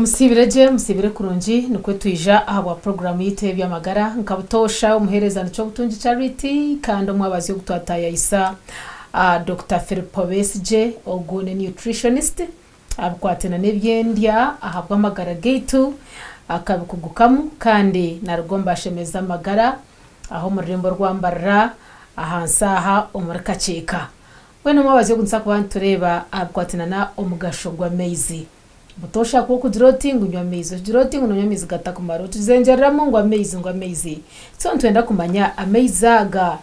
Musiibire gye, musiibire kurungi, nikwo twija ahabwa puroguraamu yaitu ey'eby'amagara. Nka butoosha omuheereza ni Kyobutungi Charity kandi omwabazi ogu twataayayisa Dokita Philip Besigye, ogu ni nutritionist abikwataine n'eby'endya ahabw'amagara gaitu akabikugukamu kandi naruga omu bashemeza amagara aha omu rurembo rwa Mbarara ahansi aha omuri Kakyeka. Mbwenu omwabazi ogu nituza kuba nitureeba abikwataine na omugasho gw'amaizi. Butoosha ku orikugira oti ngu nywa amaizi, ogira oti ngu nonywa amaizi gatakumara, otuzengyereramu ngu amaizi ngu amaizi. So nitwenda kumanya amaizi aga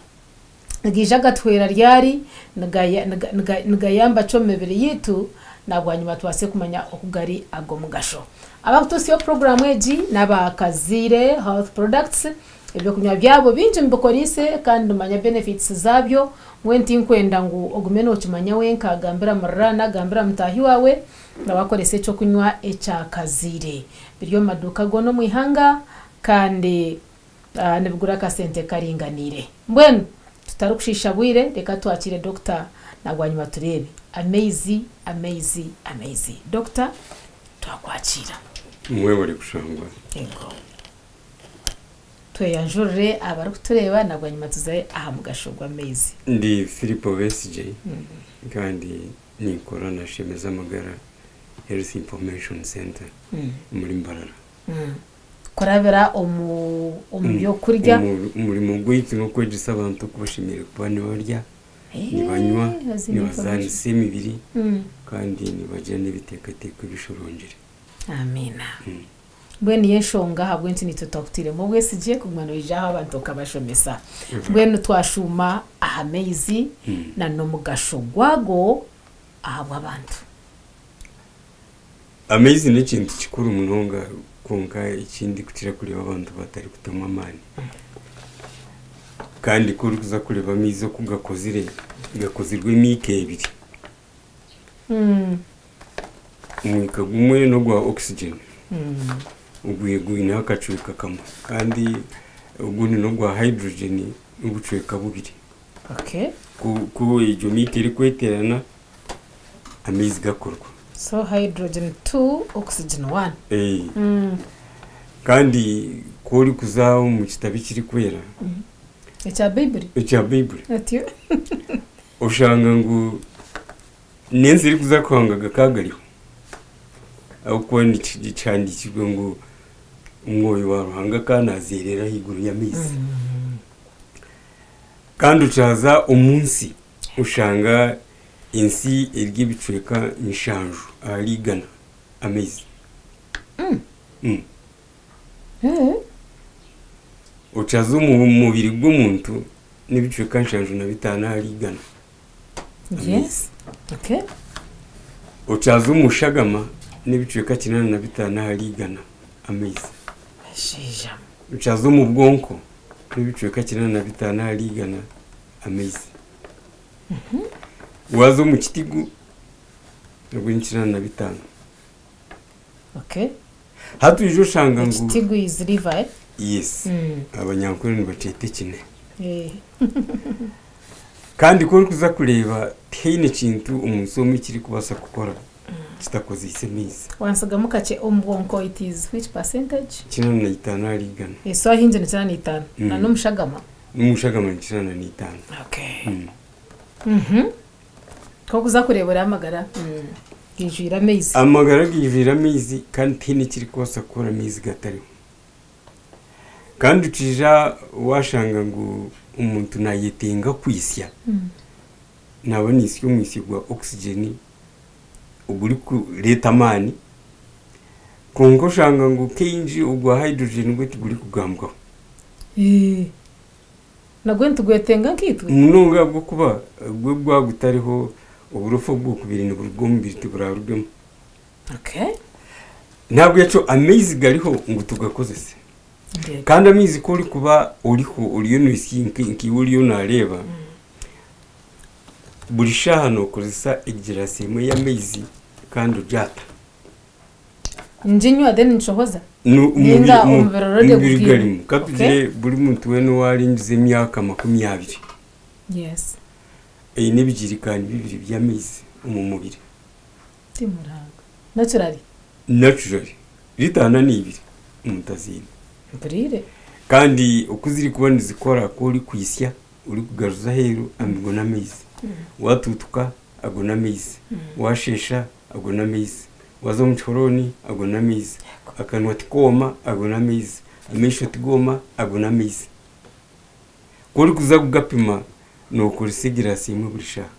nigaija gatuhwera ryari, nigayamba ki omu mibiri yaitu, na bwanyima tubaase kumanya oku gari ag'omugasho. Abarikutuhitsyaho puroguraamu egi n'aba Kazaire Health Products, ebyokunywa byabo bingi mubikoreise kandi nimumanya benefits zaabyo, mbwenu tinkwenda ngu ogume nookimanya wenka, gambira muriraanwa, gambira mutaahi waawe, Nga bakoresa eky'okunywa ekya kaziire. Biri omu maduuka goona omu ihanga kandi nibigura akasente karinganiire. Mbwenu tutarikushiisha bwire reka twakiire Dokita na bwanyima tureebe. Amaizi, amaizi, amaizi. Dokita twakwakiira. Mwebare kushangwa. Ego. Tweyanjurire abarikutureeba na bwanyima tuze aha mugasho gw'amaizi. Ndi Philip Besigye kandi Ninkora na Shemeza Amagara Health Information Centre omuri Mbarara. Kurabira omu by'okurya. Omurimo gwaitu n'okwegyesa abantu oku bashemereire kuba nibarya, nibanywa, nibazaanisa emibiri kandi nibagira n'ebiteekateeko ebishorongire. Amiina. Mbwenu niyo enshonga ahabw'enki naitwe twakutairemu obwesigye kuguma noija aha abantu okabashomesa. Mbwenu twashuuma aha maizi na n'omugasho gwago ahabw'abantu. Amaizi n'ekintu kikuru munonga kwonka eki ndikukira kureeba abantu batarikutamu amaani. Kandi ku orikuza kureeba amaizi oku gakozire, gakozirwe emiika ebiri. Omwika gumwe n'ogwa oxygen ogwo gwineho akacweka kamwe kandi ogundi n'ogwa hydrogen n'obucweka bubiri. Okay. Ku ku egyo miika erikweterana amaizi gakorwa. So hydrogen 2 oxygen 1. Eh. Kandi ku orikuza omu kitabo ekirikwera Ekya Baibuli? ekya Baibuli Otyo. Oshanga ngu n'ensi erikuza kuhanga gakaba gariho ahabw'okuba kihandiikirwe ngu omwoyo wa Ruhanga akaba naazeerera ahaiguru y'amaizi. Kandi okyaza omu nsi oshanga ensi eri ebicweka nshanju ahari igana amaizi. Okyaza omu mubiri gw'omuntu n'ebicweka 75 ahari igana. Yes. Okay. Okyaza omu shagama n'ebicweka 85 ahari igana amaizi. Bashaija. Okyaza omu bwonko n'ebicweka 85 ahari igana amaizi. Waaza omu kitigu nabwo ni 85. Okay. Hati oija oshanga ngu Ekitigu is liver, eh? Yes. Abanyankore nibakyeta ekine. Eh. Kandi ku orikuza kureeba tihaine kintu omu nsi omu ekirikubaasa kukora kitakozeise maizi. Wansigamu kakye omu bwonko it is which percentage? 95 ahari igana. Eh, so ahaingi ni 95. Na n'omushagama? N'omushagama ni 95. Okay. Mhm. Nk'okuza kureeba ori amagara gaijwire amaizi. Amagara gaijwire amaizi kandi tihaine ekirikubaasa kukora amaizi gatariho. Kandi okiija waashanga ngu omuntu naayetenga kwitsya, naaba naitsya omwitsyo gwa oxygen ogurikureeta amaani, kwonka oshanga ngu kaingi ogwa hydrogen gwo tigurikugambwaho. Nagwo nitugwetenga nkaitwe? Munonga ahabw'okuba gwo gwaba gutariho oburofa obwokubaire niburuga omu mubiri tiburarugemu. Okay. N'ahabw'ekyo amaizi gariho ngu tugakozese. Ndeeba. Kandi amaizi ku orikuba oriho oriyo noisya nkaiwe oriyo naareeba, buri shaaha nookozesa egiraasi emwe y'amaizi kandi ogyata. Nginywa then nshohoza? No, Ninga omubiri- omubiri already omubiri gugwire? garimu. Ka tugire buri muntu weena owaaringiza emyaka 20 Yes. aine ebijirikaani bibiri by'amaizi omu mubiri. Timuranga. Naturally. Naturally. Lita 42 omuntu aziine. Mpuriire. Kandi oku zirikuba nizikora ku orikwisya orikugaruza aheeru ago n'amaizi. Waatuutuka ago n'amaizi. Waasheesha ago n'amaizi. Waaza omu kihorooni ago n'amaizi. Akanwa tikooma ago n'amaizi. Amaisho tigooma ago n'amaizi. Ku orikuza kugapima nookoresa egiraasi emwe buri shaaha.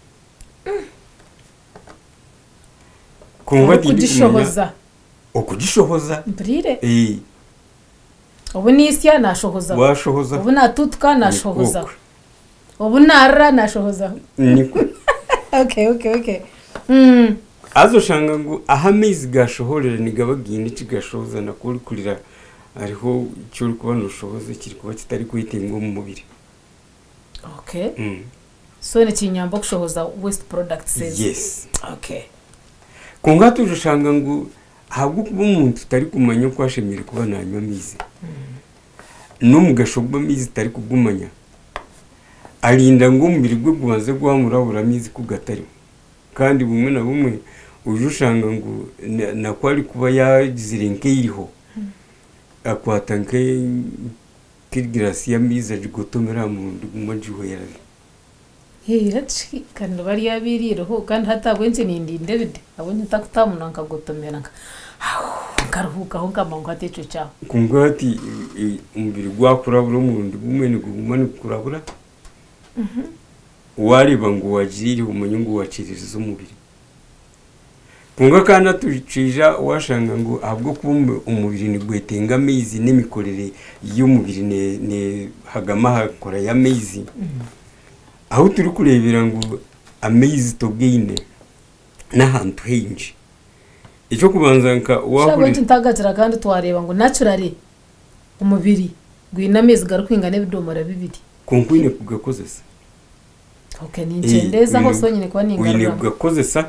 Kwonka tindikumanya Okugishohoza. Okugishohoza. Mpuriire. Eh. Obu naisya naashohozaho. Waashohoza. Obu naatuutuka naashohozaho. Nikwo. Obu naarira naashohozaho. Nikwo. Okay. Haza oshanga ngu ahu amaizi gaashohorera nigaba gaine eki gashohoza na ku orikurira hariho eki orikuba nooshohoza ekirikuba kitarikwetengwa omu mubiri. Okay. So nikinyamba okushohoza waste products ezo. Yes. Okay. Kwonka hati oshanga ngu ahabw'okuba omuntu tarikumanya oku ashemereire kuba naanywa amaizi, n'omugasho gw'amaizi tarikugumanya, arinda ngu omubiri gwe gubanze gwamurabura amaizi ku gatariho. Kandi bumwe na bumwe oija oshanga ngu na ku arikuba yaagizire nk'eiriho, akwata nk'egiraasi y'amaizi agigotomera aha murundi gumwe agihwera. Hati kandi bariya abiriireho kandi hati ahabw'enki nindinda ebide ahabw'enki ntakutaha omunwa nkagotomera nkaruhuukaho nkamanya ngu hati ekyo kyahwa. Kwonka hati omubiri gwakurabura omurundi gumwe niguguma nigukurabura, waareeba ngu waagira eiriho omanye ngu waakyerereza omubiri. Kwonka kandi hati okiija waashanga ngu ahabw'okuba omubiri nigwetenga amaizi n'emikorere y'omubiri neehagama aha nkora y'amaizi, ahu turikureebera ngu amaizi togaine n'ahantu haingi. Eky'okubanza nka Ahabw'enki waahurira ntagagira kandi twareeba ngu naturally omubiri gwine amaizi garikwingana ebidomora 2. Kwonka oine kugakozesa. Okay, ninkyendeezaho so nyine kuba Oine ningaruramu. kugakozesa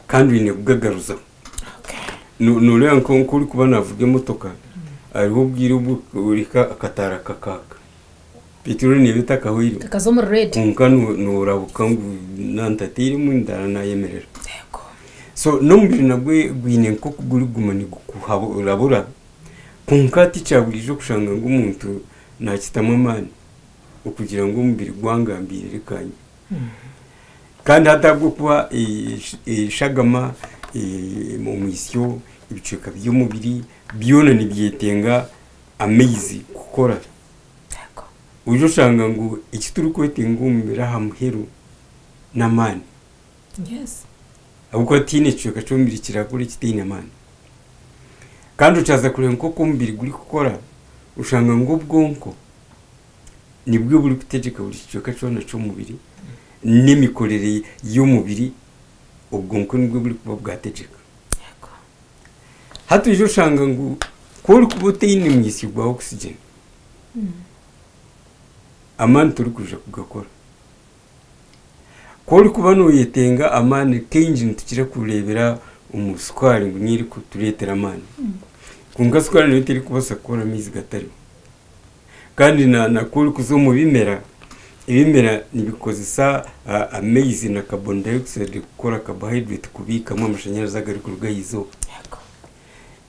kandi oine kugagaruzaho. Okay. Nooreeba nk'orikuba naavuga emotoka, hariho obwire obu oreka akataara kakaaka. Peteroli neeba etakahweire. Kakaza omu red. Kwonka noorabuka ngu nantateiremu endaara naayemerera. Yego. So n'omubiri nagwo gwine nk'oku gurikuguma nigukuhabura, kwonka tikyaburiijo kushanga ngu omuntu naakitamu amaani okugira ngu omubiri gwangambiire reka nywe. Kandi hati ahabw'okuba eshagama, omwisyo, ebicweka by'omubiri byona nibyetenga amaizi kukora. Yego. Oija oshanga ngu eki turikwetenga omu mubiri aha muheru n'amaani. Yes. Ahabw'okuba tihaine kicweka ky'omubiri kirakora ekitaine maani. Kandi okyaza kureeba nk'oku omubiri gurikukora, oshanga ngu obwonko nibwo burikutegyeka buri kicweka kyona ky'omubiri n'emikorere y'omubiri obwonko nibwo burikuba bwategyeka. Yego. Hati oija oshanga ngu ku orikuba otaine mwisyo gwa oxygen, amaani torikwija kugakora. Ku orikuba nooyetenga amaani kaingi nitukira kureebera omu sukaari ngu niyo erikutureetera amaani. Kwonka sukaari nayo terikubaasa kukora amaizi gatariho. Kandi na ku orikuza omu bimera, ebimera nibikozesa amaizi na carbon dioxide kukora carbohydrate kubiikamu amashanyarazi agarikuruga aha izooba. Yego.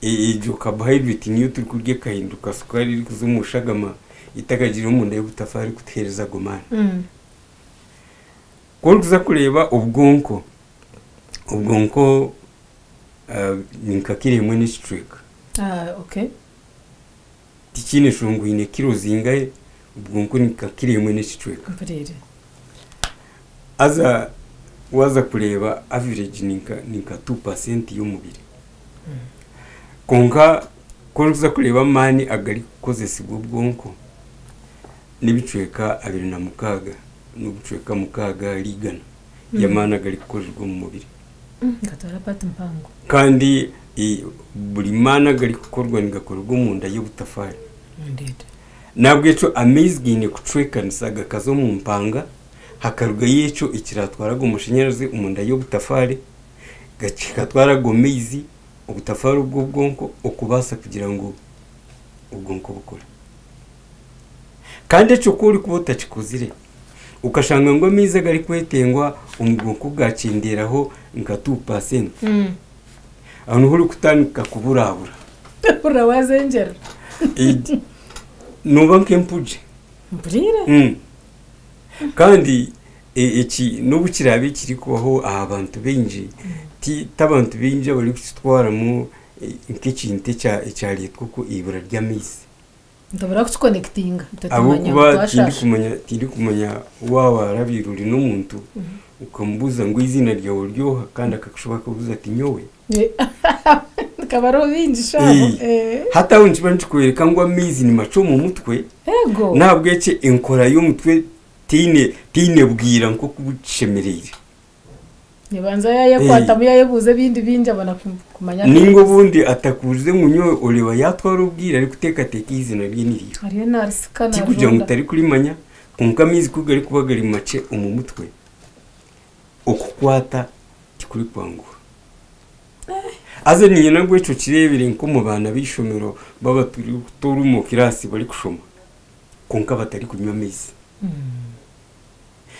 Egyo carbohydrate niyo turikurya ekahinduka sukaari erikuza omu shagama etakagiire omunda y'obutafaari kutuheereza ago maani. Ku orikuza kureeba obwonko, obwonko ni nka kiro emwe n'ekicweka. Okay. Tikiine nshonga oine kiro zingahe, obwonko ni nka kiro emwe n'ekicweka. Mpuriire. Haza waaza kureeba average ni nka 2% y'omubiri. Kwonka ku orikuza kureeba amaani agarikukozesibwa obwonko n'ebicweka 26 n'obucweka 6 ahari igana y'amaani agarikukorerwa omu mubiri. Gatwara part mpango. Kandi buri maani agarikukorwa nigakorerwa omunda y'obutafaari. Indeed. Nahabwekyo amaizi gaine kucwekanisa gakaza omu mpanga, hakarugayo ekyo ekiratwara ago mashanyarazi omunda y'obutafaari, kikatwara ago maizi, obutafaari obw'obwonko okubaasa kugira ngu obwonko bukore. Kandi ekyo ku orikuba otakikozire, okashanga ngu amaizi agarikwetengwa omu bwonko gakyenderaho nka 2%. Aho niho orikutandika kuburabura. Hurira wazengyerera. Nooba nk'empugye. Mpuriire. Kandi eki n'obu kiraabe kirikubaho aha bantu baingi, ti abantu baingi abarikukitwaramu nk'ekintu ekyareetwa eibura ry'amaizi. Ntobora kukikonectinga tumanya ngu Ahabw'okuba twashasha. tindikumanya waaba warabaire ori n'omuntu okamubuuza ngu eiziina ryawe ryoha kandi akakushuba akakubuuza ati nyowe. Hakaba hariho bingi shaaho. Hati aho nikiba nikikworeka ngu amaizi nimakye omu mutwe. Nahabwekyo enkora y'omutwe teine bwira nk'oku kishemereire. Nibanza yayekwatamu yayebuuza ebindi bingi abona kumanya. Ninga obundi atakubuuzize ngu nyowe oreeba yatwara obwire arikuteekateeka eiziina rye niriiha. Ariyo narisika Tikugira ngu naronda. tarikurimanya kwonka amaizi ku garikuba gari makye omu mutwe, okukwata tikurikwanguha. Haza niinyenda ngu ekyo kireebere nk'omu baana b'eishomero baba turi omu kiraasi barikushoma kwonka batarikunywa amaizi.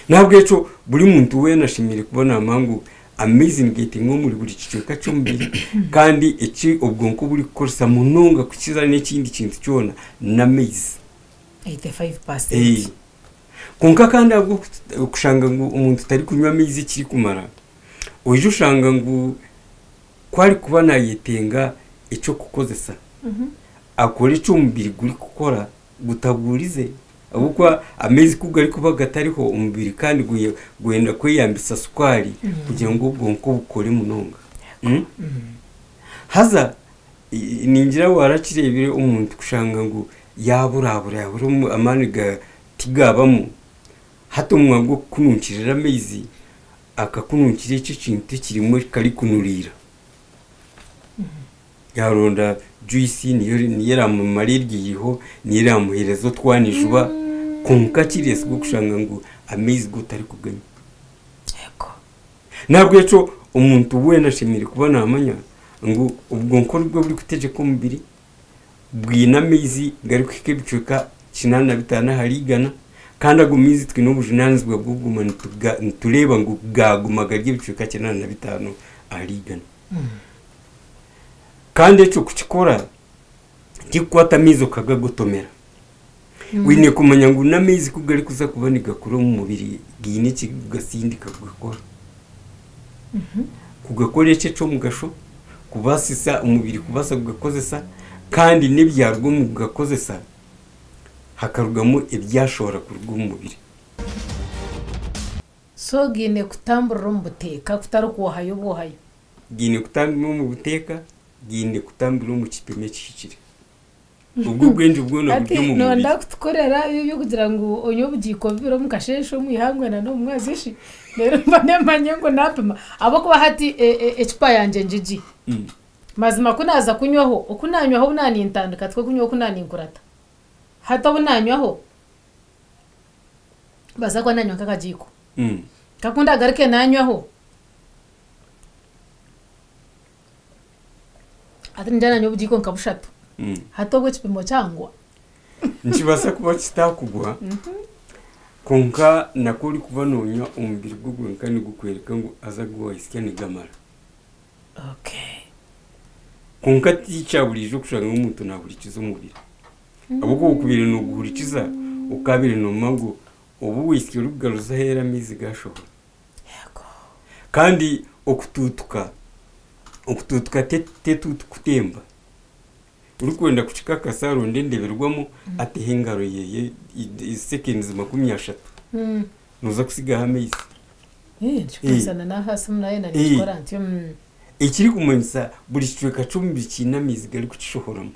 Nahabwekyo buri muntu weena ashemereire kuba naamanya ngu amaizi nigetenga omuri buri kicweka ky'omubiri kandi eki obwonko burikukoresa munonga kukira n'ekindi kintu kyona n'amaizi. 85%. Kwonka kandi ahabw'okushanga ngu omuntu tarikunywa amaizi ekirikumara, oija oshanga ngu ku arikuba nayetenga eky'okukozesa, akora eki omubiri gurikukora gutabuurize ahabw'okuba amaizi ku garikuba gatariho omubiri kandi gwenda kweyambisa sukaari kugira ngu obwonko bukore munonga. Haza ningira warakireebire omuntu kushanga ngu yaburabura yabura amaani tigabamu, hati omu mwanya gw'okukununkirira amaizi akakununkira ekyo ekintu ekirimu karikunuriira. Yaronda juice niyo eramumara eryo niyo eramuheereza otwana ijuba kwonka kireetsirwe okushanga ngu amaizi go tarikuganywa. Nahabwekyo omuntu weena ashemereire kuba naamanya ngu obwonko nibwo burikutegyeka omubiri, bwine amaizi garikuhika ebicweka 85 ahari 100 kandi ago maizi twine obujunaanizibwa bw'okuguma nitureeba ngu gaaguma gari ebicweka 85 ahari 100. Kandi ekyo kukikora tikukwata amaizi okagagotomera. Oine kumanya ngu n'amaizi ku garikuza kuba nigakura omu mubiri gaine ekirikugasindika kugakora. Kugakora ekyo eky'omugasho kubaasisa omubiri kubaasa kugakozesa kandi n'ebyaruga omu kugakozesa hakarugamu ebyashohora kuruga omu mubiri. So gaine kutamburira omu buteeka kutari kwohayo bwohayo. Gaine kutambura omu buteeka, gaine kutambura omu kipimo ekihikire. Obwo obwengye bwona buri Hati omu mubiri. nonda kutukorera ebyokugira ngu onywe obugiiko bubiri omu kasheeshe omu ihangwe na n'omu mwezi shi reero mbone manye ngu naapima ahabw'okuba hati ecupa yangye ngigi. Mazima ku naaza kunywaho, oku naanywaho obu naanintandika tikwo kunywa oku naaninkurata. Hati obu naanywaho, mbaasa kuba naanywa nk'akagiiko. Nka ku ndagaruke naanywaho, hati ningira naanywa obugiiko nka bushatu. Hati obwo ekipimo kyangwa. Nikibaasa kuba kitakugwa kwonka nakwo orikuba noonywa omubiri gwo gwenka nigukwereka ngu haza agu wahisya nigamara. Kwonka tikya buriijo okushanga ngu omuntu naahurikiza omubiri. Ahabw'okuba okubaire nooguhurikiza okaabaire noomanya ngu obu wahisya orikugaruza aheeru amaizi gashohora. Kandi okutuutuka, okutuutuka tetuutu kutemba. Orikwenda kukikakasa aronde endeberwamu ateho engaro yeye seconds 30. Nooza kusigaho amaizi. Nikikurisana n'aha simu nayo nanikikora ntyo. Ekirikumanyisa buri kicweka ky'omubiri kiine amaizi garikukishohoramu.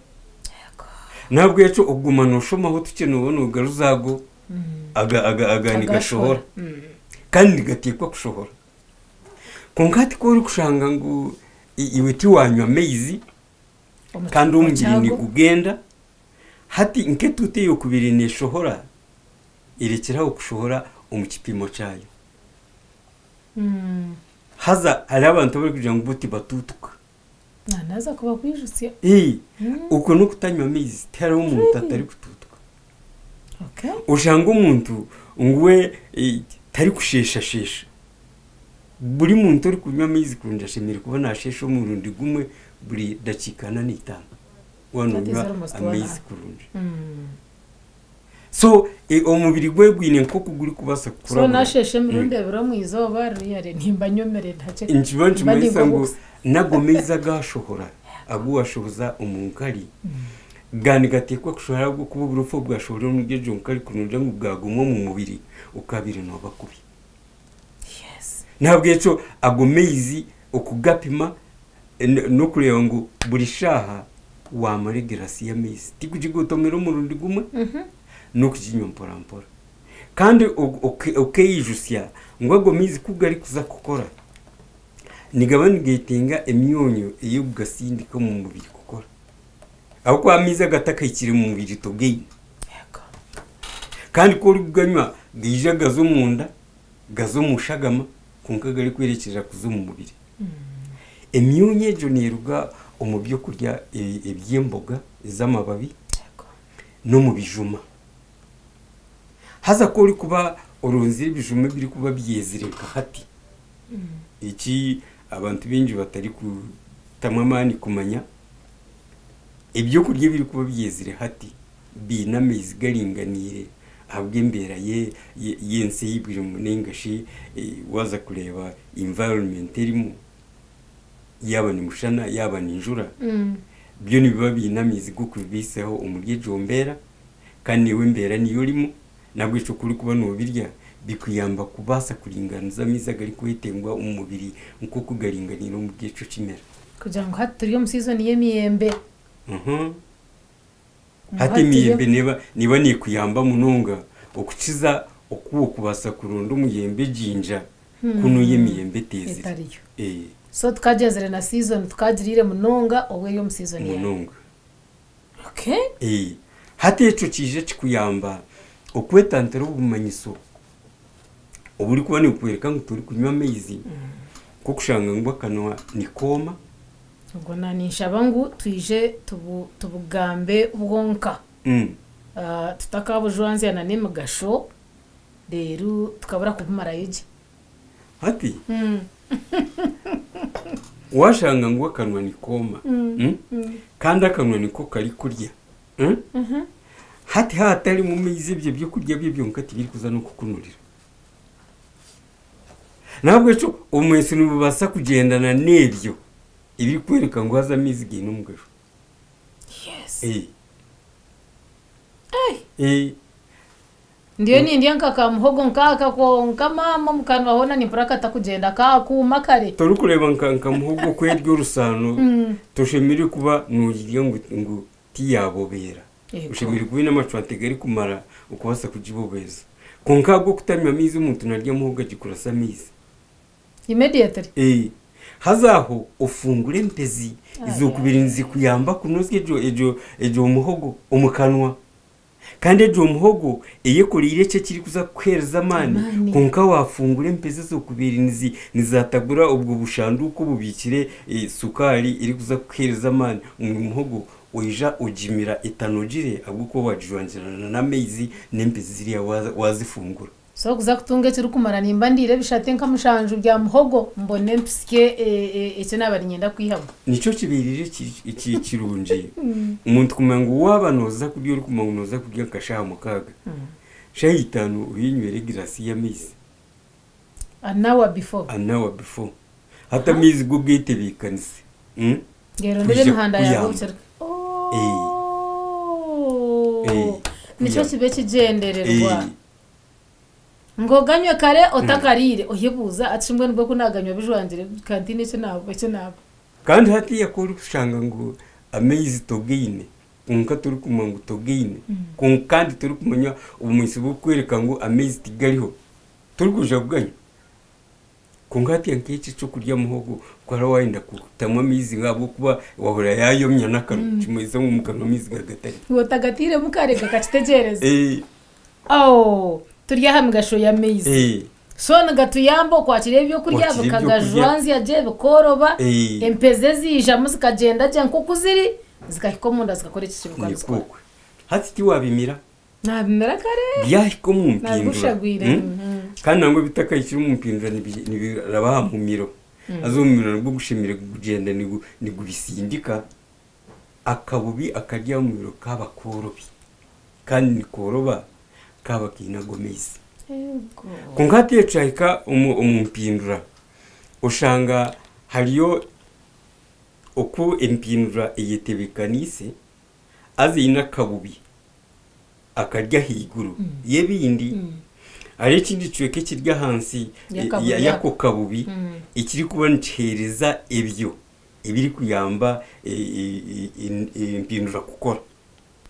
Nahabwekyo okuguma nooshomaho tukye nooba noogaruza ago aga nigashohora. Kandi nigateekwa kushohora. Kwonka hati ku orikushanga ngu iwe tiwanywa amaizi kandi omubiri nigugenda, hati nk'etuutu ey'okubaire neeshohora erekyeraho kushohora omu kipimo kyayo. Haza hariho abantu abarikugira ngu bo tibatuutuka. Naaza kuba kwijutsya. Okwo n'okutanywa amaizi tihariho omuntu atarikutuutuka. Oshanga omuntu ngu we tarikusheshashesha. Buri muntu orikunywa amaizi kurungi ashemereire kuba naasheesha omurundi gumwe buri dakiika 45. Waaba That is noonywa almost one amaizi hour. kurungi. So omubiri gwe gwine nk'oku gurikubaasa So kukurabura. nashesha emirundi ebiri omu izooba riyare nimba nyomere ntakye. Nikiba Mba nikimanyisa ngu ndi nago maizi agashohora agu washohoza omu nkari ganigateekwa kushohora ahabw'okuba oburofa bwashohora omuri egyo nkari kurungi ngu bwaguma omu mubiri okabiire nooba kubi. Nahabwekyo ago maizi okugapima n'okureeba ngu buri shaaha wamara egirasi y'amaizi tikugigotomera omurundi gumwe n'okuginywa mpora mpora. Kandi okeyijutsya ngu ago maizi ku garikuza kukora nigaba nigetenga emyonyo ey'okugasindika omu mubiri kukora. Ahabw'okuba amaizi agatakahikire omu mubiri togaine. Kandi ku orikuganywa gaija gaza omunda, gaza omu shagama kwonka garikwerekyera kuza omu mubiri. Emyonyo egyo neeruga omu byokurya eby'emboga ez'amababi n'omu bijuma. Haza ku orikuba oronzire ebijuma ebirikuba byezire nka hati, eki abantu baingi batarikutamu amaani kumanya, ebyokurya ebirikuba byezire hati biine amaizi garinganiire ahabw'embeera y'ensi ei birimu nainga shi waaza kureeba environment erimu, yaaba ni mushana yaaba ni njura, byo nibiba biine amaizi g'okubibaisaho omuri egyo mbeera kandi naiwe embeera niyo orimu, nahabwekyo ku orikuba noobirya bikuyamba kubaasa kuringaaniza amaizi agarikwetengwa omu mubiri nk'oku garinganiire omuri ekyo kimera. Kugira ngu hati turi omu season y'emiyembe. Hati emiyembe neeba neekuyamba munonga okukiza oku okubaasa kuronda omuyembe ejinja kunu yo emiyembe eteezire. Etariyo. So tukagyenzire na season tukagiriire munonga obwo eri omu season yaayo. Munonga. Okay. Hati ekyo kiija kikuyamba okwetantara obumanyiso oburikuba nibukworeka ngu torikunywa amaizi nk'okushanga ngu akanwa nikooma. Obwo ninshaba ngu twije tubugambe bwonka. Tutakabujwanzyana n'emigasho reero tukabura kubumarayo gye. Hati washanga ngu akanwa nikooma, Kandi akanwa niko karikurya. Hati haatarimu maizi ebyo byokurya byo byonka tibirikuza n'okukunurira. Nahabwekyo obumanyisa nibubaasa kugyendana n'ebyo ebirikworeka ngu haza amaizi gaine omugasho. Ndiyo nindya nka kamuhogo nkaaka kwonka maama omu kanwa hoona nimpurira katakugyenda kakuuma kare. Torikureeba nka muhogo kwerya orusaano, toshemereire kuba noogirya ngu tiyabobeera. Oshemereire kuba oine amacwante garikumara okubaasa kugibobeeza. Kwonka ahabw'okutanywa amaizi omuntu narya muhogo agikurasa amaizi. Immediately. Haza aho ofungure empezi ez'okubiri nizikuyamba kunozya egyo muhogo omu kanwa. Kandi egyo muhogo eyekoreire ekyo ekirikuza kukuheereza amaani, Amaani. kwonka wafungura empezi ez'okubiri nizatagura obwo bushanduuko obubiikire sukaari erikuza kukuheereza amaani omu muhogo, oija ogimira etanogire ahabw'okuba wagijwangirana n'amaizi n'empezi ziriya wazifungura. So kuza kutunga ekirikumara nimba ndiire ebishate nka 7 bya muhogo mbone mpisye eki naaba niinyenda kwihamu. Nikyo kibairire kirungi omuntu kumanya ngu waaba nooza kurya orikumanya ngu nooza kurya nka shaaha 6, shaaha 5 oyinywere egirasi y'amaizi. An hour before. An hour before. Hati amaizi go getebeekanise. Ngerondere Kwija emihanda yawe kukuyamba. obukiri. Nikyo Kukuyamba. kibe kigyendererwa. Ngo ganywe kare otakariire oyebuuza ati mbwenu bwo kunaganywa bijwangire kantine eki naaba eki naaba. Kandi hatiiya ku orikushanga ngu amaizi togaine, kwonka torikumanya ngu togaine, kwonka kandi torikumanya obumanyiso burikworeka ngu amaizi tigariho, torikwija kuganywa. Kwonka hatiiya nk'eki ekyokurya muhogo, ku hariho waayenda kutamu amaizi ahabw'okuba wahurira yaayomya n'akanwa, kimanyisa ngu omu kanwa amaizi gagatariho. Otagatiiremu kare kakitegyereza. Oh, turi aha migasho y'amaizi. So nigatuyamba okwakira ebyokurya Kwakira ebyokurya. bikagajwanzya gye bikoroba, empezi eziijamu zikagyenda gye nk'oku ziri, zikahika omunda zikakora eki kibikora Nikwo zikora. okwe. Hati tiwabimira. Nabimira kare. Byahika omu mpindura. Nabigushagwire. Kandi nangwa ebitakahikire omu mpindura nibiraba aha mumiro. Haza omumiro nigwo gushemereire kugyenda nigubisindika. Akabubi akari aha mubiri kaaba koorobi kandi nikooroba kaaba kaine ago maizi. Kwonka hati kyahika omu mpindura oshanga hariyo oku empindura eyetebekaniise haza eine akabubi akari ahaiguru y'ebindi. Hariho ekindi kicweka ekiri ahansi y'ako kabubi ekirikuba nikiheereza ebyo ebirikuyamba empindura kukora.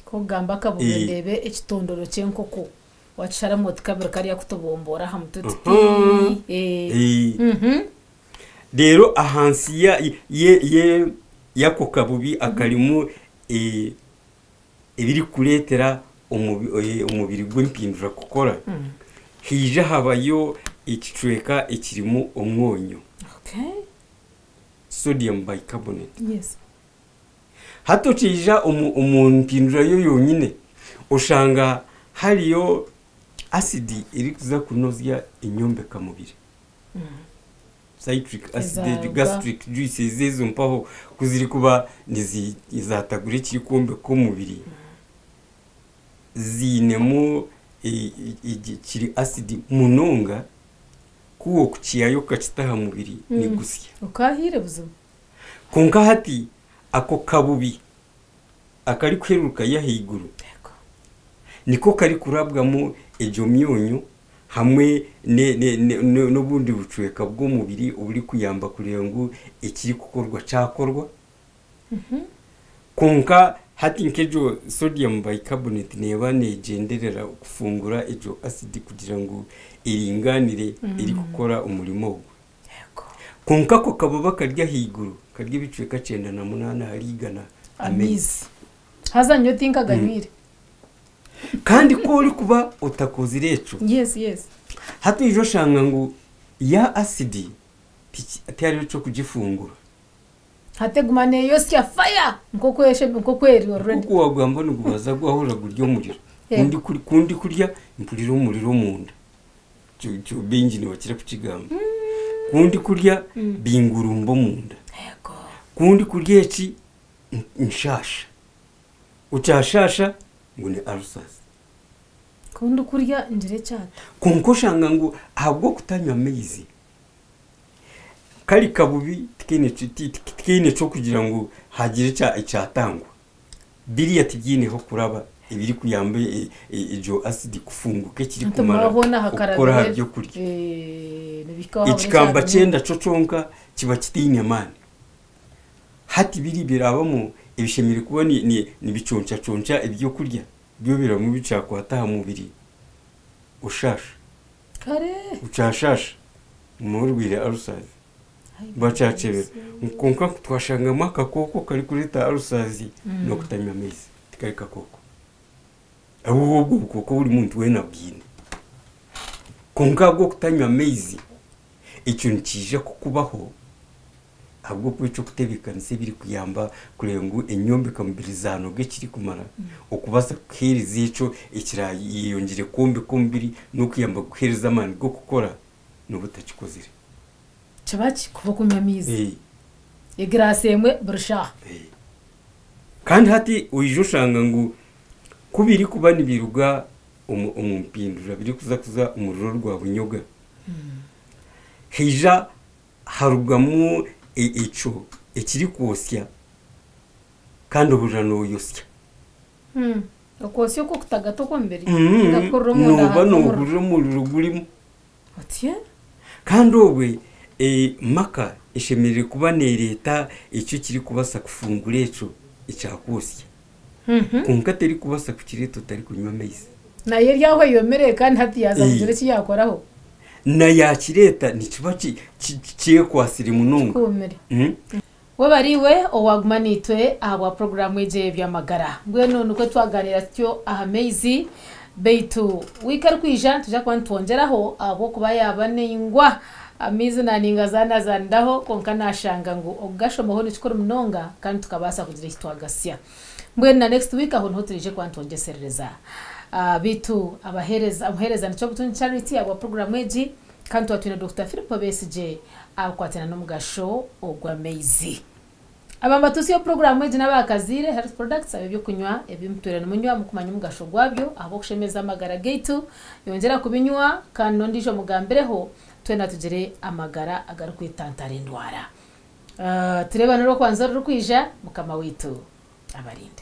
Kugamba akabubi, ndeebe ekitondoro ky'enkoko wakisharamu oti kabiri kariya kutubombora aha mutwe tuti. Reero ahansi y'ako kabubi akarimu ebirikureetera omubiri gw'empindura kukora, haija habayo ekicweka ekirimu omwonyo, sodium bicarbonate. Hati okiija omu mpindura yo yonyine oshanga hariyo asidi erikuza kunozya enyombekamubiri, citric acid, gastric juices ezo mpaho kuzirikuba nizatagura ekirikwombeka omubiri, ziinemu kiri acid munonga ku okukihayo okakita aha mubiri nigusya. Okahiire buzima. Kwonka hati ako kabubi akarikuherukayo ahaiguru niko karikurabwamu egyo myonyo hamwe n'obundi bucweka bw'omubiri oburikuyamba kureeba ngu ekirikukorwa kyakorwa. Kwonka hati nk'egyo sodium bicarbonate neeba neegyenderera kufungura egyo acid kugira ngu eringaanire erikukora omurimo ogwo. Kwonka ako kabubi akari ahaiguru kari ebicweka 98 ahari 100 amaizi. Haza nyowe tinkaganywire. Kandi ku orikuba otakozire ekyo, hati oija oshanga ngu ya asidi tihariho eky'okugifungura. Hati eguma neeyosya fire nk'oku eri already. Nk'oku wagamba nigubaza gwahurira guri omuriro. Ku ndikurya mpurira omuriro omunda. Ekyo baingi nibakira kukigamba. Ku ndikurya bingurumba omunda. Ku ndikurya eki nshaasha. Okyashaasha ngu ni ulcers. Ku ndikurya ngira ekyata. Kwonka oshanga ngu ahabw'okutanywa amaizi, kari kabubi tikaine ky'okugira ngu hagire ekyatangwa. Biriya tibyineho kuraba ebirikuyamba egyo acid kufunguka ekirikumara kukora aha byokurya. Ekikamba kyenda kyo kyonka kiba kitaine maani. Hati biri birabamu ebishemereire kuba nibiconcaconca ebyokurya byo biramu bikyakwata aha mubiri oshaasha. Okyashaasha orwaire ulcers bakyakyebera. Kwonka twashangamu akakooko karikureeta ulcers n'okutanywa amaizi, tikari kakooko. Obwo obukooko buri muntu weena abwine. Kwonka ahabw'okutanywa amaizi ekyo nikiija kukubaho ahabw'okuba eky'okutebeekanisa ebirikuyamba kureeba ngu enyombekamubiri zaanoga ekirikumara okubaasa kuheereza ekyo ekirayeyongyere kwombeka omubiri n'okuyamba kuheereza amaani g'okukora n'oba otakikozire. Kiba ki kuba okunywa amaizi egiraasi emwe buri shaaha. Kandi hati oija oshanga ngu ku birikuba nibiruga omu mpindura birikuza kuza omu ruro rwa bunyoga, haija harugamu ekyo ekirikwosya kandi ohurira nooyosya. Okwosya okwo okutagata okw'omubiri? Nooba noohurira omuriro gurimu. Otyo? Kandi obwe maka eshemereire kuba neereeta ekyo ekirikubaasa kufungura ekyo ekyakwosya. Kwonka terikubaasa kukireeta otarikunywa amaizi. Nayo eri aho eyomire kandi hati yaaza kugira eki yaakoraho. Na yaakireeta nikiba kyekwasire munonga. Kikuumire. Webare iwe owaaguma naitwe ahabwa puroguraamu egi ey'eby'amagara. Mbwenu nikwo twaganira tutyo aha maizi, beitu wiiki erikwija nitwija kuba nitwongyeraho ahabw'okuba yaaba naingwa amaizi naningazaanazaaniraho kwonka naashanga ngu okugashomaho ni kikuru munonga kandi tukabaasa kugira eki twagasya. Mbwenu na next week aho niho turaije kuba nitwongyeserereza. Beitu abaheereza, omuheereza nikyo Butungi Charity ahabwa puroguraamu egi kandi twaba twine Dokita Philip Besigye ahakukwatana n'omugasho ogw'amaizi. Abambatusi yo puroguramu egi n'abakaziire health products ebyokunywa ebimutwire nimunywa mukumanya omugasho gwabyo ahabw'okushemeza amagara gaitu. Yongyera kubinywa kandi n'ondiijo mugambireho, twena tugire amagara agarikwetantara endwara. Tureebane orwokwanza orurikwija. Mukama waitu abarinde.